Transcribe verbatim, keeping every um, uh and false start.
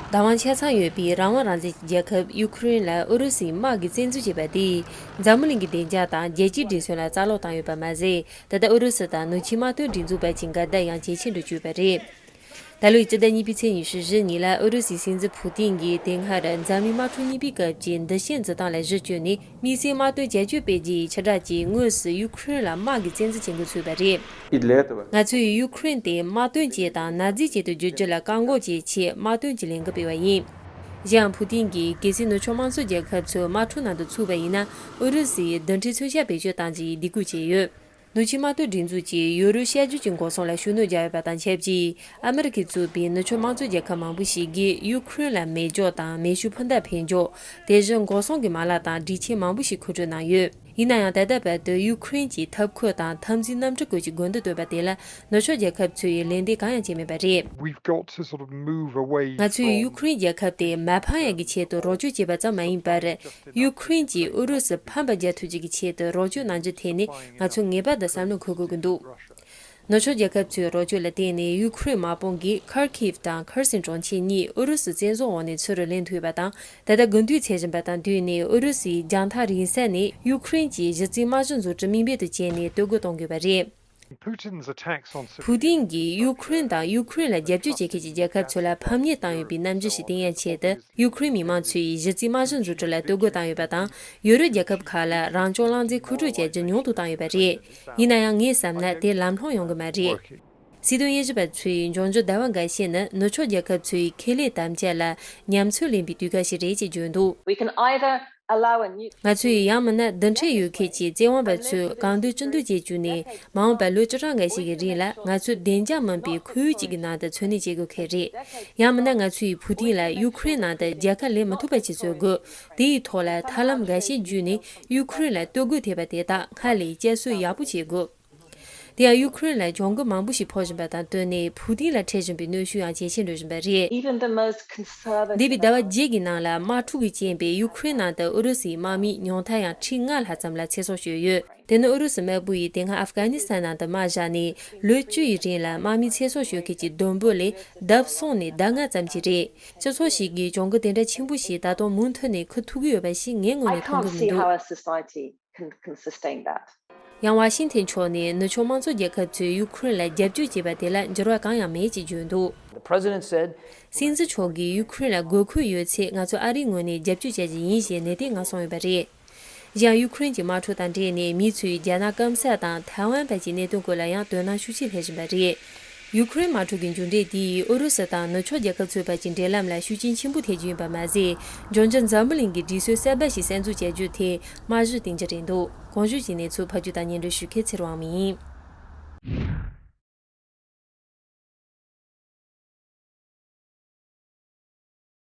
བདག་དབང་ཆ་ཚང་ཡོད་པའི་རང་དབང་རང་བཙན་གྱི་རྒྱལ་ཁབ་ཡུ་ཁུ་རེན་ལ་ཨུ་རུ་སུའི་དམག་གིས་བཙན་འཛུལ་བྱས་པ་དེས་འཛམ་བུ་གླིང་གི་བདེ་འཇགས་དང་རྒྱལ་སྤྱིའི་འགྲན་སེམས་ལ་རྩ་སློག་བཏང་ཡོད་པ་མ་ཟད། ད་ལྟ་ཨུ་རུ་སུ་དང་ནུབ་ཕྱོགས་དམག་དོན་སྒྲིག་འཛུགས་བར་གྱི་འགལ་ཟླ་ཡང་ཇེ་ཆེ་འགྲོ་བཅུག་པ་རེད། ད་ལོའི་སྤྱི་ཟླ་གཉིས་པའི་ཚེས་ཉི་ཤུ་བཞི་ཉིན་ལ་ཨུ་རུ་སུའི་སྲིད་འཛིན་ཕུ་ཏིན་གྱིས་དེ་སྔར་འཛམ་གླིང་དམག་འཁྲུག་གཉིས་པའི་སྐབས་ཀྱི་འདུ་ཤེས་འཛིན་སྟངས་ལ་གཞི་བཅོལ་ནས། དམིགས་བསལ་དམག་དོན་བྱ་སྤྱོད་སྤེལ་རྒྱུའི་ཕྱིར་བསྒྲགས་ཀྱིས་དངོས་སུ་ཡུ་ཁུ་རེན་ལ་དམག་གི་བཙན་འཛུལ་བྱེད་འགོ་ཚུགས་པ་རེད། ང་ཚོས་ཡུ་ཁུ་རེན་དེ་དམག་དོན་བཅས་དང་ནཱ་ཛི་བཅས་དུ་བསྒྱུར་རྒྱུ་ལ་བཀག་འགོག་བྱེད་ཆེད་དམག་དོན་གྱི་ལས་འགུལ་སྤེལ་བ་ཡིན། གཞན་ཡང་ཕུ་ཏིན་གྱིས་གལ་སྲིད་ནུབ་ཕྱོགས་དམངས་གཙོ་རྒྱལ་ཁབ་ཚོ་དམག་འཁྲུག་ནང་དུ་ཚུད་པ་ཡིན་ན། ཨུ་རུ་སུས་རྡུལ་ཕྲན་མཚོན་ཆ་བེད་སྤྱོད་གཏང་རྒྱུའི་སྡིགས་སྐུལ་བྱས་ཡོད། ནུབ་ཕྱོགས་དམག་དོན་སྒྲིག་འཛུགས་ཀྱིས་ཡོ་རོབ་བཤད་རྒྱུད་ཀྱི་འགོག་སྲུང་ལ་ཤུགས་སྣོན་བརྒྱབ་ཡོད་པ་དང་ཆབས་ཅིག་ཨ་མི་རི་ཀས་གཙོས་པའི་ནུབ་ཕྱོགས་དམངས་གཙོ་རྒྱལ་ཁབ་མང་པོ་ཞིག་གིས་ཡུ་ཁུ་རེན་ལ་མེ་སྒྱོགས་དང་མེ་ཤུགས་འཕུར་མདའ་འཕེན་རྒྱུ། དེ་བཞིན་འགོག་སྲུང་གི་མ་ལག་དང་སྒྲིག་ཆས་མང་པོ་ཞིག་མཁོ་སྤྲོད་གནང་ཡོད། ཡིན་ན་ཡང་ད་ལྟ་བར་དུ་ཡུ་ཁུ་རེན་གྱིས་ཐབས་ཁུལ་དང་འཐབ་འཛིང་གནམ་གྲུ་བཀོལ་གྱི་དགོས་འདུན་བཏོན་པ་དེ་ལ་ནུབ་ཕྱོགས་རྒྱལ་ཁབ་ཚོས་ལན་འདེབས་གང་ཡང་བྱས་མེད་པ་རེད། We've got to sort of move away ང་ཚོས་from ཡུ་ཁུ་རེན་རྒྱལ་ཁབ་དེ་མ་ཕམ་ཡག་གི་ཆེད་དུ་རོགས་སྐྱོར་བྱས་པ་ཙམ་མ་ཡིན་པར། ཡུ་ཁུ་རེན་གྱིས་ཨུ་རུ་སུ་ཕམ་པར་རྒྱག་ཐུབ་རྒྱུ་གི་ཆེད་དུ་རོགས་སྐྱོར་གནང་རྒྱུའི་ཐད་ནས་ང་ཚོས་ངེས་པར་དུ་བསམ་བློ་འཁོར་དགོས་ཀྱི་འདུག་ནུབ་ཕྱོགས་རྒྱལ་ཁབ་ཚོའི་རོགས་སྐྱོར་ལ་བརྟེན་ནས་ཡུ་ཁུ་རེན་དམག་དཔུང་གིས་ཁར་ཁིབ་དང་ཁར་སན་གྲོང་ཁྱེར་གཉིས་ཨུ་རུ་སུའི་བཙན་བཟུང་འོག་ནས་ཚུར་ལེན་ཐུབ་ཡོད་པ་དང་། ད་ལྟ་དགུན་དུས་ཚེས་བཞིན་པ་དང་བསྟུན་ནས་ཨུ་རུ་སུའི་རྒྱང་ཐག་རིང་ས་ནས་ཡུ་ཁུ་རེན་གྱི་གཞི་རྩའི་དམག་གཞི་འཛུགས་སྐྲུན་དམིགས་འབེན་དུ་བྱས་ནས་གཏོར་རྒོལ་གཏོང་དགོས་པ་རེད། Putin's attacks on civilians ཕུ་ཏིན་གྱིས་ཡུ་ཁུ་རེན་དང་ཡུ་ཁུ་རེན་ལ་རྒྱབ་སྐྱོར་བྱེད་མཁན་གྱི་རྒྱལ་ཁབ་ཚོ་ལ་ཕམ་ཉེས་བཏང་ཡོད་པའི་རྣམ་འགྱུར་ཞིག་བསྟན་ཡ་ཆེད་དུ། ཡུ་ཁུ་རེན་མི་མང་ཚོས་གཞི་རྩའི་དམག་གཞི་འཛུགས་སྐྲུན་ལ་གཏོར་རྒོལ་བཏང་ཡོད་པ་དང་། ཡོ་རོབ་རྒྱལ་ཁབ་ཁག་ལ་རང་སྐྱོང་རླུང་འཕྲིན་མཁོ་སྤྲོད་བྱ་རྒྱུ་ཉུང་དུ་བཏང་ཡོད་པ་རེད། ཡིན་ན་ཡང་ངས་བསམ་ན་དེ་ལམ་ལྷོང་ཡོང་གི་མ་རེད། སྲིད་དོན་དབྱེ་ཞིབ་པ་ཚོས་འབྱུང་འགྱུར་ཟླ་བ་འགའ་ཤས་ནི་ནུབ་ཕྱོགས་རྒྱལ་ཁབ་ཚོའི་ཁེ་ལས་དམ་བཅའ་ལ་ཉམས་ཚོད་ལེན་པའི་དུས་སྐབས་ཤིག་རེད་ཅེས་བརྗོད་འདུག We can either allow a nuclear ང་ཚོས་ཡང་མིན་ན་རྡུལ་ཕྲན་ཡོད་མཁན་གྱི་བཙན་དབང་པ་ཚོས་གང་འདོད་ཅི་འདོད་བྱེད་བཅུག་ནས། མ་འོངས་པའི་ལོ་བཅུ་གྲངས་འགའ་ཞིག་གི་རིང་ལ་ང་ཚོས་བདེ་འཇགས་མིན་པའི་ཁོར་ཡུག་ཅིག་གི་ནང་དུ་འཚོ་གནས་བྱེད་དགོས་མཁན་རེད། ཡང་མིན་ན་ང་ཚོས་ཕུ་ཏིན་ལ་ཡུ་ཁུ་རེན་ནང་དུ་རྒྱལ་ཁ་ལེན་མི་ཐུབ་པ་ཞིག་བཟོ་དགོས། དེ་ཡི་ཐོག་ལ་ཐབས་ལམ་འགའ་ཤས་བརྒྱུད་ནས་ཡུ་ཁུ་རེན་ལ་གཏོར་རྒོལ་ཐེབས་པ་དེ་དག་སྔར་ལས་བསྐྱར་གསོ་ཡག་པོ་བྱེད་དགོས། དེ་ཡང་ཡུ་ཁུ་རེན་ལ་གྱོང་གུན་མང་པོ་ཞིག་ཕོག་བཞིན་པ་དང་བསྟུན་ནས་ཕུ་ཏིན་ལ་འཕྲད་བཞིན་པའི་གནོན་ཤུགས་ཡང་ཇེ་ཆེར་འགྲོ་བཞིན་པ་རེད། Even the most conservative འདས་པའི་ཟླ་བ་བརྒྱད་ཀྱི་ནང་ལ་དམག་འཁྲུག་གི་རྐྱེན་པས་ཡུ་ཁུ་རེན་ནང་དུ་ཨུ་རུ་སུའི་དམག་མིའི་ཉུང་མཐར་ཡང་ཁྲི་ལྔ་ལྷག་ཙམ་ལ་ཚེ་སྲོག་ཤོར་ཡོད། དེ་ནི་ཨུ་རུ་སུ་དམར་པོ་ཡིས་དེ་སྔ་ཨབ་གྷ་ནི་སི་ཐན་ནང་དུ་དམག་བཞག་ནས་ལོ་བཅུ་ཡི་རིང་ལ་དམག་མིའི་ཚེ་སྲོག་ཤོར་མཁན་གྱི་བསྡོམས་པོ་ལས་ལྡབ་གསུམ་ནས་ལྡབ་ལྔ་ཙམ་ཞིག་རེད། སྤྱི་ཚོགས་ཤིག་གིས་གྱོང་གུན་དེ་འདྲ་ཆེན་པོ་ཞིག་ད་དུང་མུ་མཐུད་ནས་འཁུར་ཐུབ་ཀྱི་ཡོད་པ་ཞིག་ངས་དངོས་གནས་མཐོང་གི་མི་འདུག can, can sustain that. ཡང་ཝ་ཤིང་ཐན་ཕྱོགས་ནས་ནུབ་ཕྱོགས་དམངས་གཙོ་རྒྱལ་ཁབ་ཚོས་ཡུ་ཁུ་རེན་ལ་རྒྱབ་སྐྱོར་བྱས་པ་དེ་ལ་འགྱུར་བ་གང་ཡང་མེད་ཅེས་བརྗོད་འདུག The president said, སྲིད་འཛིན་མཆོག་གིས་ཡུ་ཁུ་རེན་ལ་དགོས་མཁོ་ཡོད་ཚེ་ང་ཚོ་ཨ་རིའི་ངོས་ནས་རྒྱབ་སྐྱོར་བྱ་རྒྱུ་ཡིན་ཞེས་ནན་ཏན་ངང་གསུངས་ཡོད་པ་རེད། གཞན་ཡུ་ཁུ་རེན་གྱི་དམག་འཁྲུག་དང་འབྲེལ་ནས་མི་ཚོས་རྒྱ་ནག་སྐམ་ས་དང་ཐའེ་ཝན་བར་གྱི་གནད་དོན་སྐོར་ལ་ཡང་དོ་སྣང་ཤུགས་ཆེ་སླེབས་བཞིན་པ་རེད། ཡུ་ཁུ་རེན་དམག་འཁྲུག་གི་མཇུག་འབྲས་དེ་ཡིས་ཨུ་རུ་སུ་དང་ནུབ་ཕྱོགས་རྒྱལ་ཁབ་ཚོའི་བར་གྱི་འབྲེལ་ལམ་ལ་ཤུགས་རྐྱེན་ཆེན་པོ་ཐེབས་རྒྱུ་ཡིན་པ་མ་ཟད། འབྱུང་འགྱུར་འཛམ་བུ་གླིང་གི་སྒྲིག་སྲོལ་གསར་པ་ཞིག་གསར་འཛུགས་བྱ་རྒྱུའི་ཐད་རྨང་གཞི་བཏིང་རྒྱུ་རེད་འདུག་གོང་ཞུས་ཀྱི་གནས་ཚུལ་ཕབ་སྒྱུར་དང་སྙན་སྒྲོན་ཞུ་མཁན་ཚེ་རིང་དབང་མོ་ཡིན།